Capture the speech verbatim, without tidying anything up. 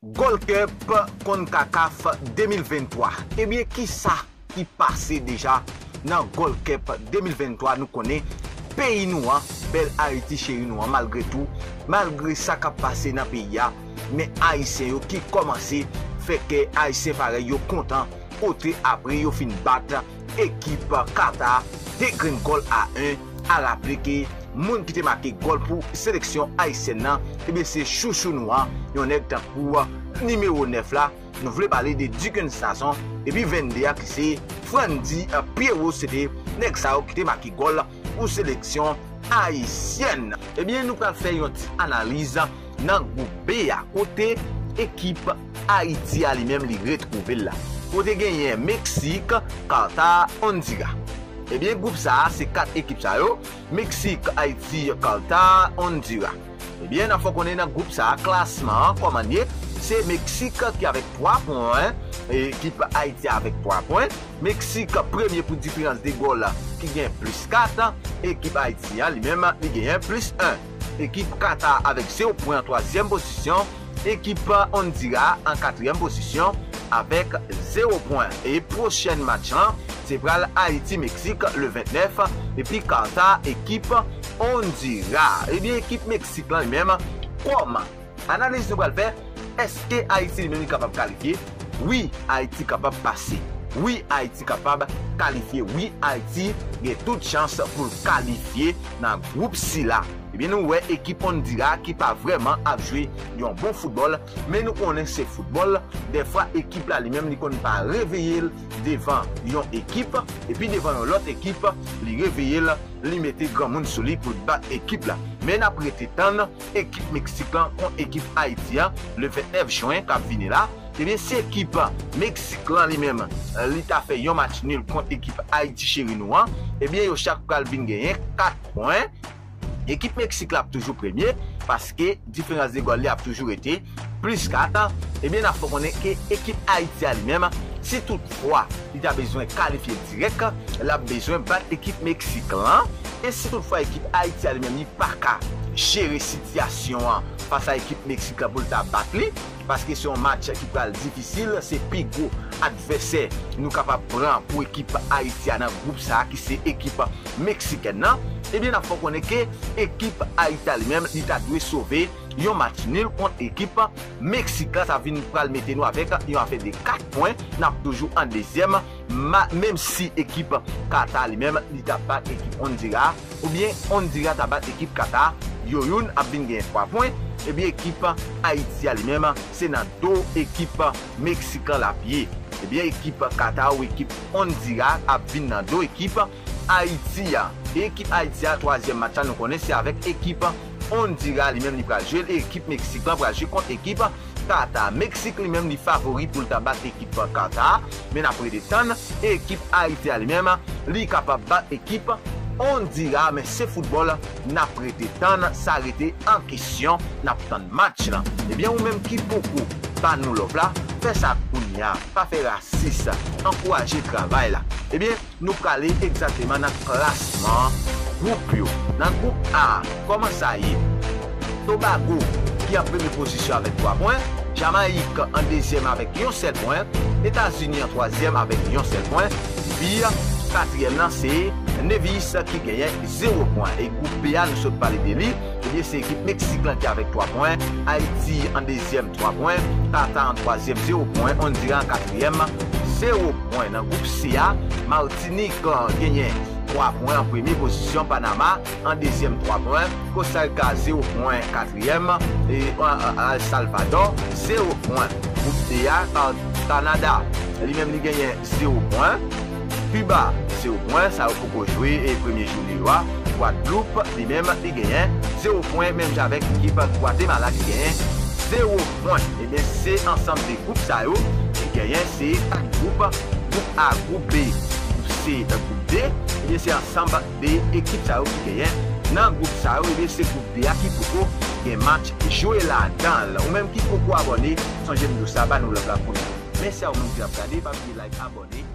Gold Cup Concacaf de mil venntwa. Ebyen, kisa ki pase deja nan Gold Cup de mil venntwa? Nou konnen peyi nou an, bèl Ayiti cheri nou an, malgre tou, malgre sa k ap pase nan peyi a, men Ayisyen yo ki kòmanse fè kè Ayisyen parèy yo kontan, kote apre yo fin bat ekip Qatar de grenn gòl a en. A raple ke moun ki te make gòl pou seleksyon ayisyèn nan, ebyen, se chouchou nou an, yon nèg tankou nimewo nèf la. Nou vle pale de Duckens Nazon, epi vennde a ki se Frandy Pierrot, se te nèg sa yo ki te make gòl pou seleksyon ayisyèn. Ebyen, nou pral fè yon ti analiz nan gwoup B a, kote ekip Ayiti a li menm li retwouve l la. Kote genyen Meksik, Qatar, Hondira. Ebyen, gwoup sa a, se kat ekip sa yo, Meksik, Ayiti, Qatar, Hondira. Ebyen, n ap fè w konnen nan gwoup sa a, klasman an, kòman l ye, se Meksik ki avèk twa pwen, ekip Ayiti a avèk twa pwen. Meksik premye pou diferans de gòl ki gen plis kat, ekip Ayiti a li menm li genyen plis en. Ekip Qatar avèk zewo pwen an twazyèm pozisyon, ekip Hondira an katriyèm pozisyon avèk zewo pwen. E pwochèn match lan, se pral Ayiti, Meksik, le vennèf, epi Qatar, ekip Hondira. Ebyen, ekip Meksik lan li menm, kòman? Analiz nou pral fè, èske Ayiti li menm li kapab kalifye? Wi, Ayiti kapab pase. Wi, Ayiti kapab kalifye. Wi, Ayiti gen tout chans pou l kalifye nan gwoup sila. Ebyen, nou wè ekip Hondira ki pa vrèman ap jwe yon bon foutbòl, men nou konnen se foutbòl. Dèfwa, ekip la li menm, li konn pa reveye l devan yon ekip, epi devan yon lòt ekip, li reveye l, li mete granmoun sou li pou l bat ekip la. Men n ap rete tann ekip Meksik lan kont ekip Ayiti an, le vennèf jen k ap vini la. Ebyen, si ekip Meksik lan li menm, li ta fè yon match nil kont ekip Ayiti cheri nou an, ebyen, yo chak pral vin genyen kat pwen. Ekip Meksik la ap toujou premye, paske diferans de gòl li ap toujou rete plis kat. Ebyen, n ap fè w konnen ke ekip Ayiti a li menm, si toutfwa li ta bezwen kalifye dirèk, l ap bezwen bat ekip Meksik lan. E si toutfwa ekip Ayiti a li menm, li pa ka jere sitiyasyon an fas a ekip Meksik lan pou l ta bat li, paske se yon match ki pral difisil, se pi gwo advèsè nou kapab pran pou ekip Ayiti a nan gwoup sa a, ki se ekip meksikèn nan. Ebyen, n ap fè w konnen ke ekip Ayiti a li menm, li ta dwe sove yon match nil kont ekip Meksik la. Sa vin pral mete nou avèk yon afè de kat pwen. N ap toujou an dezyèm, ma-, menm si ekip Kata li menm, li ta bat ekip Hondira, oubyen Hondira ta bat ekip Kata, yo youn ap vin genyen twa pwen. Ebyen, ekip Ayiti a li menm, se nan do ekip Meksik lan l ap ye. Ebyen, ekip Kata ou ekip Hondira ap vin nan do ekip Ayiti a. E ekip Ayiti a, twazyèm match la, nou konnen se avèk ekip Hondira li menm li pral jwe, e ekip Meksik lan pral jwe kont ekip Kata. Meksik li menm li favori pou l ta bat ekip Kata, men n ap rete tann. E ekip Ayiti a li menm, li kapab bat ekip Hondira, men se foutbòl, n ap rete tann, sa rete an kesyon, n ap tann match lan. Ebyen, ou menm ki poko ba nou love la, fè sa kounye a, pa fè rasis, ankouraje travay la. Ebyen, nou prale egzakteman nan klasman gwoup yo. Nan gwoup A, kòman sa ye? Tobago ki an premye pozisyon avèk twa pwen, Jamayik an dezyèm avèk yon sèl pwen, Etazini an twazyèm avèk yon sèl pwen, epi katriyèm nan se Nevis ki genyen zewo pwen. E gwoup B a, nou sot pale de li, ebyen, se ekip Meksik lan ki avèk twa pwen, Ayiti an dezyèm twa pwen, Kata an twazyèm zewo pwen, Hondira an katriyèm zewo pwen. Nan gwoup C a, Matinik genyen twa pwen an premye pozisyon, Panama an dezyèm twa pwen, Kostarika zewo pwen katriyèm, e, a, a, El Salvador zewo pwen. Gwoup D a, Ka-, Kanada li menm li genyen zewo pwen, Kiba zewo pwen, sa yo poko jwe e premye jounen yo a. Gwadloup li menm li genyen zewo pwen, menm jan avèk ekip Gwatemala ki genyen zewo pwen. Ebyen, se ansanm de gwoup sa yo ki genyen, se kat gwoup, gwoup A, gwoup B, gwoup C, gwoup D. Ebyen, se ansanm de ekip sa yo ki genyen nan gwoup sa yo. Ebyen, se gwoup D a ki poko gen match jwe ladan l. Ou menm ki poko abòne, sonje m di w sa, ba nou love la kounye a. Mèsi a ou menm ki ap gade, pa bliye like, abòne.